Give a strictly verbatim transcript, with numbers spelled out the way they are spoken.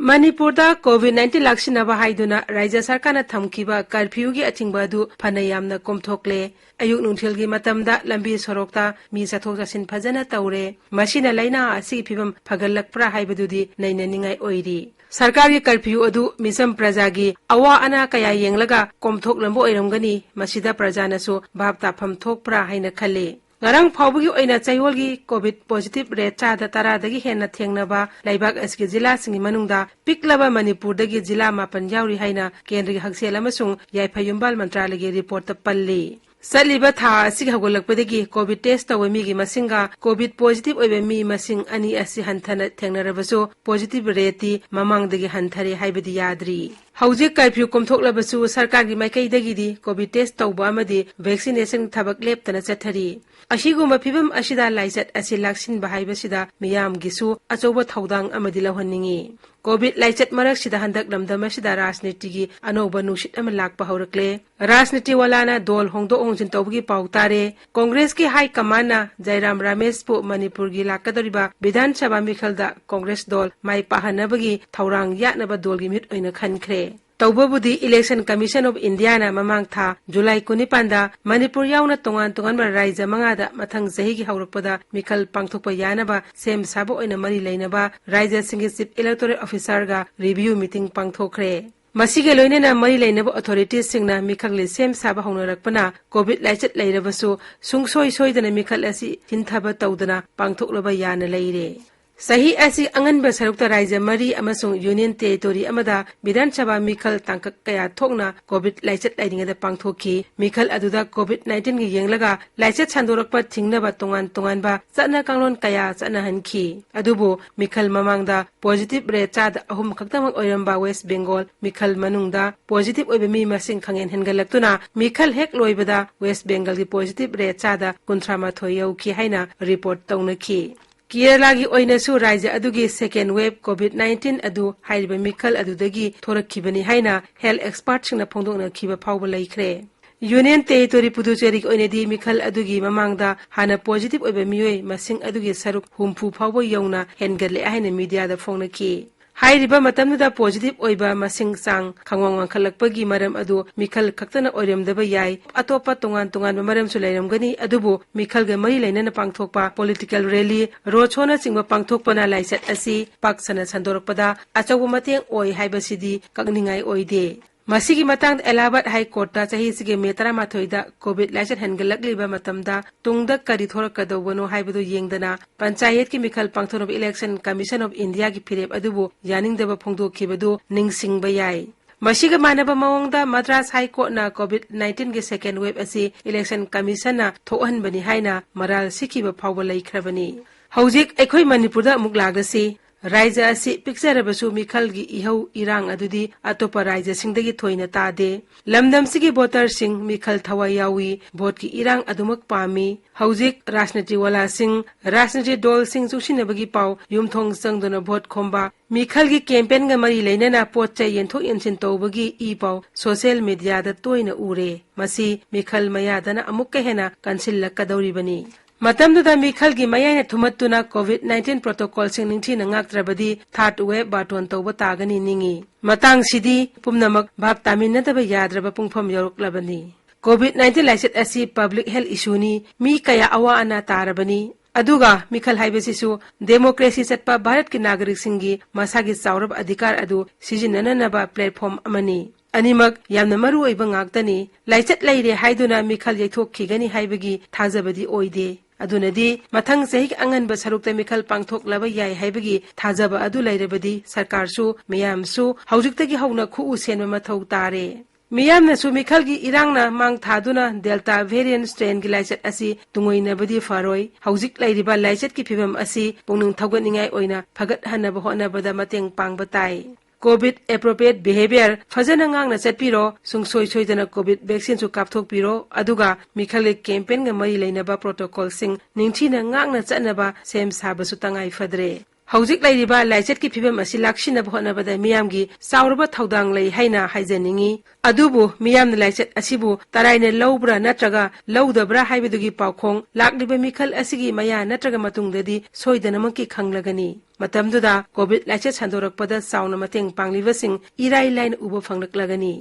ꯃꯅꯤꯄꯨꯔꯗ COVID nineteen ꯂꯥꯛꯁꯤꯟꯅꯕ ꯍꯥꯏꯗꯨꯅ ꯔꯥꯖ꯭ꯌ ꯁꯔꯀꯥꯔꯅ ꯊꯝꯈꯤꯕ ꯀꯔꯐ꯭ꯌꯨꯒꯤ ꯑꯊꯤꯡꯕ ꯑꯗꯨ ꯐꯅ ꯌꯥꯝꯅ ꯀꯣꯝꯊꯣꯛꯂꯦ꯫ ꯑꯌꯨꯛ ꯅꯨꯡꯊꯤꯜꯒꯤ ꯃꯇꯝꯗ ꯂꯝꯕꯤ ꯁꯣꯔꯣꯛꯇ ꯃꯤ ꯆꯠꯊꯣꯛ ꯆꯠꯁꯤꯟ ꯐꯖꯅ ꯇꯧꯔꯦ꯫ ꯃꯁꯤꯅ ꯂꯩꯅꯥ ꯑꯁꯤꯒꯤ ꯐꯤꯕꯝ ꯐꯒꯠꯂꯛꯄ꯭ꯔꯥ ꯍꯥꯏꯕꯗꯨꯗꯤ ꯅꯩꯅꯅꯤꯡꯉꯥꯏ ꯑꯣꯏꯔꯤ꯫ ꯁꯔꯀꯥꯔꯒꯤ ꯀꯔꯐ꯭ꯌꯨ ꯑꯗꯨ ꯃꯤꯆꯝ ꯄ꯭ꯔꯖꯥꯒꯤ ꯑꯋꯥ ꯑꯅꯥ ꯀꯌꯥ ꯌꯦꯡꯂꯒ ꯀꯣꯝꯊꯣꯛꯂꯝꯕ ꯑꯣꯏꯔꯝꯒꯅꯤ꯫ ꯃꯁꯤꯗ ꯄ꯭ꯔꯖꯥꯅꯁꯨ ꯚꯥꯞ ꯇꯥꯐꯝ ꯊꯣꯛꯄ꯭ꯔꯥ ꯍꯥꯏꯅ ꯈꯜꯂꯤ꯫ ꯉꯔꯥꯡ ꯐꯥꯎꯕꯒꯤ ꯑꯣꯏꯅ ꯆꯌꯣꯜꯒꯤ ꯀꯣꯚꯤꯗ ꯄꯣꯖꯤꯇꯤꯚ ꯔꯦꯠ ꯆꯥꯗ ꯇꯔꯥꯗꯒꯤ ꯍꯦꯟꯅ ꯊꯦꯡꯅꯕ ꯂꯩꯕꯥꯛ ꯑꯁꯤꯒꯤ ꯖꯤꯂꯥꯁꯤꯡꯒꯤ ꯃꯅꯨꯡꯗ ꯄꯤꯛꯂꯕ ꯃꯅꯤꯄꯨꯔꯗꯒꯤ ꯖꯤꯂꯥ ꯃꯥꯄꯟ ꯌꯥꯎꯔꯤ ꯍꯥꯏꯅ ꯀꯦꯟꯗ꯭ꯔꯒꯤ ꯍꯛꯁꯦꯜ ꯑꯃꯁꯨꯡ ꯌꯥꯏꯐ ꯌꯨꯝꯕꯥꯜ ꯃꯟꯇ꯭ꯔꯥꯂꯌꯒꯤ ꯔꯤꯄꯣꯔꯠꯇ ꯄꯜꯂꯤ꯫ ꯆꯠꯂꯤꯕ ꯊꯥ ꯑꯁꯤꯒꯤ ꯍꯧꯒꯠꯂꯛꯄꯗꯒꯤ ꯀꯣꯚꯤꯗ ꯇꯦꯁ ꯇꯧꯕ ꯃꯤꯒꯤ ꯃꯁꯤꯡꯒ ꯀꯣꯚꯤꯗ ꯄꯣꯖꯤꯇꯤꯚ ꯑꯣꯏꯕ ꯃꯤ ꯃꯁꯤꯡ ꯑꯅꯤ ꯑꯁꯤ ꯍꯟꯊꯅ ꯊꯦꯡꯅꯔꯕꯁꯨ, ꯄꯣꯖꯤꯇꯤꯚ ꯔꯦꯠꯇꯤ ꯃꯃꯥꯡꯗꯒꯤ ꯍꯟꯊꯔꯦ ꯍꯥꯏꯕꯗꯤ ꯌꯥꯗ꯭ꯔꯤ꯫ ꯍꯧꯖꯤꯛ ꯀꯔꯐ꯭ꯌꯨ ꯀꯣꯝꯊꯣꯛꯂꯕꯁꯨ, ꯁꯔꯀꯥꯔꯒꯤ ꯃꯥꯏꯀꯩꯗꯒꯤꯗꯤ ꯀꯣꯚꯤꯗ ꯇꯦꯁ ꯇꯧꯕ ꯑꯃꯗꯤ ꯚꯦꯛꯁꯤꯅꯦꯁꯟ ꯊꯕꯛ ꯂꯦꯞꯇꯅ ꯆꯠꯊꯔꯤ꯫ ꯑꯁꯤꯒꯨꯝꯕ ꯐꯤꯕꯝ ꯑꯁꯤꯗ ꯂꯥꯏꯆꯠ ꯑꯁꯤ ꯂꯥꯛꯁꯤꯟꯕ ꯍꯥꯏꯕꯁꯤꯗ ꯃꯤꯌꯥꯝꯒꯤꯁꯨ ꯑꯆꯧꯕ ꯊꯧꯗꯥꯡ ꯑꯃꯗꯤ ꯂꯧꯍꯟꯅꯤꯡꯏ꯫ ꯀꯣꯚꯤꯗ ꯂꯥꯏꯆꯠ ꯃꯔꯛꯁꯤꯗ ꯍꯟꯗꯛ ꯂꯝꯗꯝ ꯑꯁꯤꯗ ꯔꯥꯖꯅꯤꯇꯤꯒꯤ ꯑꯅꯧꯕ ꯅꯨꯡꯁꯤꯠ ꯑꯃ ꯂꯥꯛꯄ ꯍꯧꯔꯛꯂꯦ꯫ ꯔꯥꯖꯅꯤꯇꯤ ꯋꯥꯂꯥꯅ ꯗꯣꯜ ꯍꯣꯡꯗꯣꯛ ꯍꯣꯡꯖꯤꯟ ꯇꯧꯕꯒꯤ ꯄꯥꯎ ꯇꯥꯔꯦ꯫ ꯀꯣꯡꯒ꯭ꯔꯦꯁꯀꯤ ꯍꯥꯏ ꯀꯃꯥꯟꯅ ꯖꯥꯏꯔꯥꯝ ꯔꯥꯃꯦꯁꯄꯨ ꯃꯅꯤꯄꯨꯔꯒꯤ ꯂꯥꯛꯀꯗꯧꯔꯤꯕ ꯕꯤꯙꯥꯟ ꯁꯚꯥ ꯃꯤꯈꯜꯗ ꯀꯣꯡꯒ꯭ꯔꯦꯁ ꯗꯣꯜ ꯃꯥꯏ ꯄꯥꯛꯍꯟꯅꯕꯒꯤ ꯊꯧꯔꯥꯡ ꯌꯥꯠꯅꯕ ꯗꯣꯜꯒꯤ ꯃꯤꯍꯨꯠ ꯑꯣꯏꯅ ꯈꯟꯈ꯭ꯔꯦ꯫ ꯇꯧꯕꯕꯨꯗꯤ Election Commission of Indiaꯅ ꯃꯃꯥꯡ ꯊꯥ ꯖꯨꯂꯥꯏ ꯀꯨꯟꯅꯤꯄꯥꯟꯗ ꯃꯅꯤꯄꯨꯔ ꯌꯥꯎꯅ ꯇꯣꯉꯥꯟ ꯇꯣꯉꯥꯟꯕ ꯔꯥꯖ꯭ꯌ ꯃꯉꯥꯗ ꯃꯊꯪ ꯆꯍꯤꯒꯤ ꯍꯧꯔꯛꯄꯗ ꯃꯤꯈꯜ ꯄꯥꯡꯊꯣꯛꯄ ꯌꯥꯅꯕ ꯁꯦꯝ ꯁꯥꯕ ꯑꯣꯏꯅ ꯃꯔꯤ ꯂꯩꯅꯕ ꯔꯥꯖ꯭ꯌꯁꯤꯡꯒꯤ Chief Electoral Officerꯒ review meeting ꯄꯥꯡꯊꯣꯛꯈ꯭ꯔꯦ꯫ ꯃꯁꯤꯒ ꯂꯣꯏꯅꯅ ꯃꯔꯤ ꯂꯩꯅꯕ authoritiesꯁꯤꯡꯅ ꯃꯤꯈꯜꯒꯤ ꯁꯦꯝ ꯁꯥꯕ ꯍꯧꯅꯔꯛꯄꯅ ꯀꯣꯚꯤꯗ ꯂꯥꯏꯆꯠ ꯂꯩꯔꯕꯁꯨ ꯁꯨꯡꯁꯣꯏ ꯁꯣꯏꯗꯅ ꯃꯤꯈꯜ ꯑꯁꯤ ꯆꯤꯟꯊꯕ ꯇꯧꯗꯅ ꯄꯥꯡꯊꯣꯛꯂꯕ ꯌꯥꯅ ꯂꯩꯔꯦ꯫ ꯆꯍꯤ ꯑꯁꯤ ꯑꯉꯟꯕ ꯁꯔꯨꯛꯇ ꯔꯥꯖ꯭ꯌ ꯃꯔꯤ ꯑꯃꯁꯨꯡ Union Territory ꯑꯃꯗ ꯕꯤꯙꯥꯟ ꯁꯚꯥ ꯃꯤꯈꯜ ꯇꯥꯡꯀꯛ ꯀꯌꯥ ꯊꯣꯛꯅ ꯀꯣꯚꯤꯗ ꯂꯥꯏꯆꯠ ꯂꯩꯔꯤꯉꯩꯗ ꯄꯥꯡꯊꯣꯛꯈꯤ꯫ ꯃꯤꯈꯜ ꯑꯗꯨꯗ ꯀꯣꯚꯤꯗ ꯅꯥꯏꯟꯇꯤꯟꯒꯤ ꯌꯦꯡꯂꯒ ꯂꯥꯏꯆꯠ ꯁꯟꯗꯣꯔꯛꯄ ꯊꯤꯡꯅꯕ ꯇꯣꯉꯥꯟ ꯇꯣꯉꯥꯟꯕ ꯆꯠꯅ ꯀꯥꯡꯂꯣꯟ ꯀꯌꯥ ꯆꯠꯅꯍꯟꯈꯤ꯫ ꯑꯗꯨꯕꯨ ꯃꯤꯈꯜ ꯃꯃꯥꯡꯗ ꯄꯣꯖꯤꯇꯤꯚ ꯔꯦꯠ ꯆꯥꯗ ꯑꯍꯨꯝ ꯈꯛꯇꯃꯛ ꯑꯣꯏꯔꯝꯕ ꯋꯦꯁ ꯕꯦꯡꯒꯣꯜ ꯃꯤꯈꯜ ꯃꯅꯨꯡꯗ ꯄꯣꯖꯤꯇꯤꯚ ꯑꯣꯏꯕ ꯃꯤ ꯃꯁꯤꯡ ꯈꯪꯍꯦꯟ ꯍꯦꯟꯒꯠꯂꯛꯇꯨꯅ ꯃꯤꯈꯜ ꯍꯦꯛ ꯂꯣꯏꯕꯗ ꯋꯦꯁ ꯕꯦꯡꯒꯜꯒꯤ ꯄꯣꯖꯤꯇꯤꯚ ꯔꯦꯠ ꯆꯥꯗ ꯀꯨꯟꯊ꯭ꯔꯥ ꯃꯥꯊꯣꯏ ꯌꯧꯈꯤ ꯍꯥꯏꯅ ꯔꯤꯄꯣꯔꯠ ꯇꯧꯅꯈꯤ꯫ ꯀꯦꯔꯂꯥꯒꯤ ꯑꯣꯏꯅꯁꯨ ꯔꯥꯖ꯭ꯌ ꯑꯗꯨꯒꯤ second wave ꯀꯣꯚꯤꯗ ꯅꯥꯏꯟꯇꯤꯟ ꯑꯗꯨ ꯍꯥꯏꯔꯤꯕ ꯃꯤꯈꯜ ꯑꯗꯨꯗꯒꯤ ꯊꯣꯔꯛꯈꯤꯕꯅꯤ ꯍꯥꯏꯅ health expertꯁꯤꯡꯅ ꯐꯣꯡꯗꯣꯛꯅꯈꯤꯕ ꯐꯥꯎꯕ ꯂꯩꯈ꯭ꯔꯦ꯫ Union Territory ꯄꯨꯗꯨꯆꯦꯔꯤꯒꯤ ꯑꯣꯏꯅꯗꯤ ꯃꯤꯈꯜ ꯑꯗꯨꯒꯤ ꯃꯃꯥꯡꯗ ꯍꯥꯟꯅ ꯄꯣꯖꯤꯇꯤꯚ ꯑꯣꯏꯕ ꯃꯤꯑꯣꯏ ꯃꯁꯤꯡ ꯑꯗꯨꯒꯤ ꯁꯔꯨꯛ ꯍꯨꯝꯐꯨ ꯐꯥꯎꯕ ꯌꯧꯅ ꯍꯦꯟꯒꯠꯂꯦ ꯍꯥꯏꯅ ꯃꯤꯗꯤꯌꯥꯗ ꯐꯣꯡꯅꯈꯤ꯫ ꯍꯥꯏꯔꯤꯕ ꯃꯇꯝꯗꯨꯗ positive ꯑꯣꯏꯕ ꯃꯁꯤꯡ ꯆꯥꯡ ꯈꯪꯋꯥꯡ ꯋꯥꯡꯈꯠꯂꯛꯄꯒꯤ ꯃꯔꯝ ꯑꯗꯨ ꯃꯤꯈꯜ ꯈꯛꯇꯅ ꯑꯣꯏꯔꯝꯗꯕ ꯌꯥꯏ꯫ ꯑꯇꯣꯞꯄ ꯇꯣꯉꯥꯟ ꯇꯣꯉꯥꯟꯕ ꯃꯔꯝꯁꯨ ꯂꯩꯔꯝꯒꯅꯤ, ꯑꯗꯨꯕꯨ ꯃꯤꯈꯜꯒ ꯃꯔꯤ ꯂꯩꯅꯅ ꯄꯥꯡꯊꯣꯛꯄ political rally, road showꯅꯆꯤꯡꯕ ꯄꯥꯡꯊꯣꯛꯄꯅ ꯂꯥꯏꯆꯠ ꯑꯁꯤ ꯄꯥꯛ ꯁꯟꯅ ꯁꯟꯗꯣꯔꯛꯄꯗ ꯑꯆꯧꯕ ꯃꯇꯦꯡ ꯑꯣꯏ ꯍꯥꯏꯕꯁꯤꯗꯤ ꯀꯛꯅꯤꯡꯉꯥꯏ ꯑꯣꯏꯗꯦ꯫ ꯃꯁꯤꯒꯤ ꯃꯇꯥꯡꯗ ꯑꯦꯂꯥꯍꯥꯕꯥꯗ ꯍꯥꯏ ꯀꯣꯔꯠꯇ ꯆꯍꯤꯁꯤꯒꯤ ꯃꯦ ꯇꯔꯥꯃꯥꯊꯣꯏꯗ COVID ꯂꯥꯏꯆꯠ ꯍꯦꯟꯒꯠꯂꯛꯂꯤꯕ ꯃꯇꯝꯗ ꯇꯨꯡꯗ ꯀꯔꯤ ꯊꯣꯔꯛꯀꯗꯧꯕꯅꯣ ꯍꯥꯏꯕꯗꯨ ꯌꯦꯡꯗꯅ ꯄꯟꯆꯥꯌꯠꯀꯤ ꯃꯤꯈꯜ ꯄꯥꯡꯊꯣꯛꯅꯕ Election Commission of Indiaꯒꯤ ꯐꯤꯔꯦꯞ ꯑꯗꯨꯕꯨ ꯌꯥꯅꯤꯡꯗꯕ ꯐꯣꯡꯗꯣꯛꯈꯤꯕꯗꯨ ꯅꯤꯡꯁꯤꯡꯕ ꯌꯥꯏ꯫ ꯃꯁꯤꯒ ꯃꯥꯟꯅꯕ ꯃꯑꯣꯡꯗ ꯃꯗ꯭ꯔꯥꯁ ꯍꯥꯏ ꯀꯣꯔꯠꯅ COVID nineteen ꯒꯤ second wave ꯑꯁꯤ Election Commissionꯅ ꯊꯣꯛꯍꯟꯕꯅꯤ ꯍꯥꯏꯅ ꯃꯔꯥꯜ ꯁꯤꯈꯤꯕ ꯐꯥꯎꯕ ꯂꯩꯈ꯭ꯔꯕꯅꯤ꯫ ꯍꯧꯖꯤꯛ ꯑꯩꯈꯣꯏ ꯃꯅꯤꯄꯨꯔꯗ ꯑꯃꯨꯛ ꯂꯥꯛꯂꯁꯤ꯫ ꯔꯥꯏꯖ꯭ꯌ ꯑꯁꯤ ꯄꯤꯛꯆꯔꯕꯁꯨ ꯃꯤꯈꯜꯒꯤ ꯏꯍꯧ ꯏꯔꯥꯡ ꯑꯗꯨꯗꯤ ꯑꯇꯣꯞꯄ ꯔꯥꯏꯖ꯭ꯌꯁꯤꯡꯗꯒꯤ ꯊꯣꯏꯅ ꯇꯥꯗꯦ꯫ ꯂꯝꯗꯝꯁꯤꯒꯤ voterꯁꯤꯡ ꯃꯤꯈꯜ ꯊꯋꯥꯏ ꯌꯥꯎꯏ, voteꯀꯤ ꯏꯔꯥꯡ ꯑꯗꯨꯃꯛ ꯄꯥꯝꯃꯤ꯫ ꯍꯧꯖꯤꯛ ꯔꯥꯖꯅꯤꯇꯤ ꯋꯥꯂꯥꯁꯤꯡ, ꯔꯥꯖꯅꯤꯇꯤ ꯗꯜꯁꯤꯡ ꯆꯨꯡꯁꯤꯟꯅꯕꯒꯤ ꯄꯥꯎ, ꯌꯨꯝꯊꯣꯡ ꯆꯪꯗꯨꯅ vote ꯈꯣꯝꯕ, ꯃꯤꯈꯜꯒꯤ campaignꯒ ꯃꯔꯤ ꯂꯩꯅꯅ ꯄꯣꯠ ꯆꯩ ꯌꯦꯟꯊꯣꯛ ꯌꯦꯟꯁꯤꯟ ꯇꯧꯕꯒꯤ ꯏ ꯄꯥꯎ social mediaꯗ ꯇꯣꯏꯅ ꯎꯔꯦ꯫ ꯃꯁꯤ ꯃꯤꯈꯜ ꯃꯌꯥꯗꯅ ꯑꯃꯨꯛꯀ ꯍꯦꯟꯅ ꯀꯟꯁꯤꯜꯂꯛꯀꯗꯧꯔꯤꯕꯅꯤ꯫ ꯃꯇꯝꯗꯨꯗ ꯃꯤꯈꯜꯒꯤ ꯃꯌꯥꯏꯅ ꯊꯨꯝꯍꯠꯇꯨꯅ COVID nineteen protocolꯁꯤꯡ ꯅꯤꯡꯊꯤꯅ ꯉꯥꯛꯇ꯭ꯔꯕꯗꯤ third wave ꯕꯥꯇꯣꯟ ꯇꯧꯕ ꯇꯥꯒꯅꯤ ꯅꯤꯡꯏ꯫ ꯃꯇꯥꯡꯁꯤꯗꯤ ꯄꯨꯝꯅꯃꯛ ꯚꯥꯞ ꯇꯥꯃꯤꯟꯅꯗꯕ ꯌꯥꯗ꯭ꯔꯕ ꯄꯨꯡꯐꯝ ꯌꯧꯔꯛꯂꯕꯅꯤ꯫ COVID nineteen ꯂꯥꯏꯆꯠ ꯑꯁꯤ public health issueꯅꯤ, ꯃꯤ ꯀꯌꯥ ꯑꯋꯥ ꯑꯅꯥ ꯇꯥꯔꯕꯅꯤ꯫ ꯑꯗꯨꯒ ꯃꯤꯈꯜ ꯍꯥꯏꯕꯁꯤꯁꯨ democracy ꯆꯠꯄ ꯚꯥꯔꯠꯀꯤ ꯅꯥꯒꯔꯤꯛꯁꯤꯡꯒꯤ ꯃꯁꯥꯒꯤ ꯆꯥꯎꯔꯕ ꯑꯙꯤꯀꯥꯔ ꯑꯗꯨ ꯁꯤꯖꯤꯟꯅꯅꯅꯕ platform ꯑꯃꯅꯤ꯫ ꯑꯅꯤꯃꯛ ꯌꯥꯝꯅ ꯃꯔꯨ ꯑꯣꯏꯕ ꯉꯥꯛꯇꯅꯤ꯫ ꯂꯥꯏꯆꯠ ꯂꯩꯔꯦ ꯍꯥꯏꯗꯨꯅ ꯃꯤꯈꯜ ꯌꯩꯊꯣꯛꯈꯤꯒꯅꯤ ꯍꯥꯏꯕꯒꯤ ꯊꯥꯖꯕꯗꯤ ꯑꯣꯏꯗꯦ꯫ ꯑꯗꯨꯅꯗꯤ ꯃꯊꯪ ꯆꯍꯤꯒꯤ ꯑꯉꯟꯕ ꯁꯔꯨꯛꯇ ꯃꯤꯈꯜ ꯄꯥꯡꯊꯣꯛꯂꯕ ꯌꯥꯏ ꯍꯥꯏꯕꯒꯤ ꯊꯥꯖꯕ ꯑꯗꯨ ꯂꯩꯔꯕꯗꯤ ꯁꯔꯀꯥꯔꯁꯨ ꯃꯤꯌꯥꯝꯁꯨ ꯍꯧꯖꯤꯛꯇꯒꯤ ꯍꯧꯅ ꯈꯨꯎ ꯁꯦꯟꯕ ꯃꯊꯧ ꯇꯥꯔꯦ꯫ ꯃꯤꯌꯥꯝꯅꯁꯨ ꯃꯤꯈꯜꯒꯤ ꯏꯔꯥꯡꯅ ꯃꯥꯡ ꯊꯥꯗꯨꯅ Delta variant strainꯒꯤ ꯂꯥꯏꯆꯠ ꯑꯁꯤ ꯇꯨꯡꯑꯣꯏꯅꯕꯗꯤ ꯐꯔꯣꯏ꯫ ꯍꯧꯖꯤꯛ ꯂꯩꯔꯤꯕ ꯂꯥꯏꯆꯠꯀꯤ ꯐꯤꯕꯝ ꯑꯁꯤ ꯄꯨꯛꯅꯤꯡ ꯊꯧꯒꯠꯅꯤꯡꯉꯥꯏ ꯑꯣꯏꯅ ꯐꯒꯠꯍꯟꯅꯕ ꯍꯣꯠꯅꯕꯗ ꯃꯇꯦꯡ ꯄꯥꯡꯕ ꯇꯥꯏ꯫ COVID appropriate behavior ꯐꯖꯅ ꯉꯥꯛꯅ ꯆꯠꯄꯤꯔꯣ꯫ ꯁꯨꯡꯁꯣꯏ ꯁꯣꯏꯗꯅ COVID vaccineꯁꯨ ꯀꯥꯞꯊꯣꯛꯄꯤꯔꯣ꯫ ꯑꯗꯨꯒ ꯃꯤꯈꯜꯒꯤ campaignꯒ ꯃꯔꯤ ꯂꯩꯅꯕ protocolꯁꯤꯡ ꯅꯤꯡꯊꯤꯅ ꯉꯥꯛꯅ ꯆꯠꯅꯕ ꯁꯦꯝ ꯁꯥꯕꯁꯨ ꯇꯉꯥꯏ ꯐꯗ꯭ꯔꯦ꯫ ꯍꯧꯖꯤꯛ ꯂꯩꯔꯤꯕ ꯂꯥꯏꯆꯠꯀꯤ ꯐꯤꯕꯝ ꯑꯁꯤ ꯂꯥꯛꯁꯤꯟꯅꯕ ꯍꯣꯠꯅꯕꯗ ꯃꯤꯌꯥꯝꯒꯤ ꯆꯥꯎꯔꯕ ꯊꯧꯗꯥꯡ ꯂꯩ ꯍꯥꯏꯅ ꯍꯥꯏꯖꯅꯤꯡꯏ꯫ ꯑꯗꯨꯕꯨ ꯃꯤꯌꯥꯝꯅ ꯂꯥꯏꯆꯠ ꯑꯁꯤꯕꯨ ꯇꯔꯥꯏꯅ ꯂꯧꯕ꯭ꯔꯥ ꯅꯠꯇ꯭ꯔꯒ ꯂꯧꯗꯕ꯭ꯔꯥ ꯍꯥꯏꯕꯗꯨꯒꯤ ꯄꯥꯎꯈꯣꯡ ꯂꯥꯛꯂꯤꯕ ꯃꯤꯈꯜ ꯑꯁꯤꯒꯤ ꯃꯌꯥ ꯅꯠꯇ꯭ꯔꯒ ꯃꯇꯨꯡꯗꯗꯤ ꯁꯣꯏꯗꯅꯃꯛꯀꯤ ꯈꯪꯂꯒꯅꯤ꯫ ꯃꯇꯝꯗꯨꯗ ꯀꯣꯚꯤꯗ ꯂꯥꯏꯆꯠ ꯁꯟꯗꯣꯔꯛꯄꯗ ꯆꯥꯎꯅ ꯃꯇꯦꯡ ꯄꯥꯡꯂꯤꯕꯁꯤꯡ ꯏꯔꯥꯏ ꯂꯥꯏꯅ ꯎꯕ ꯐꯪꯂꯛꯂꯒꯅꯤ꯫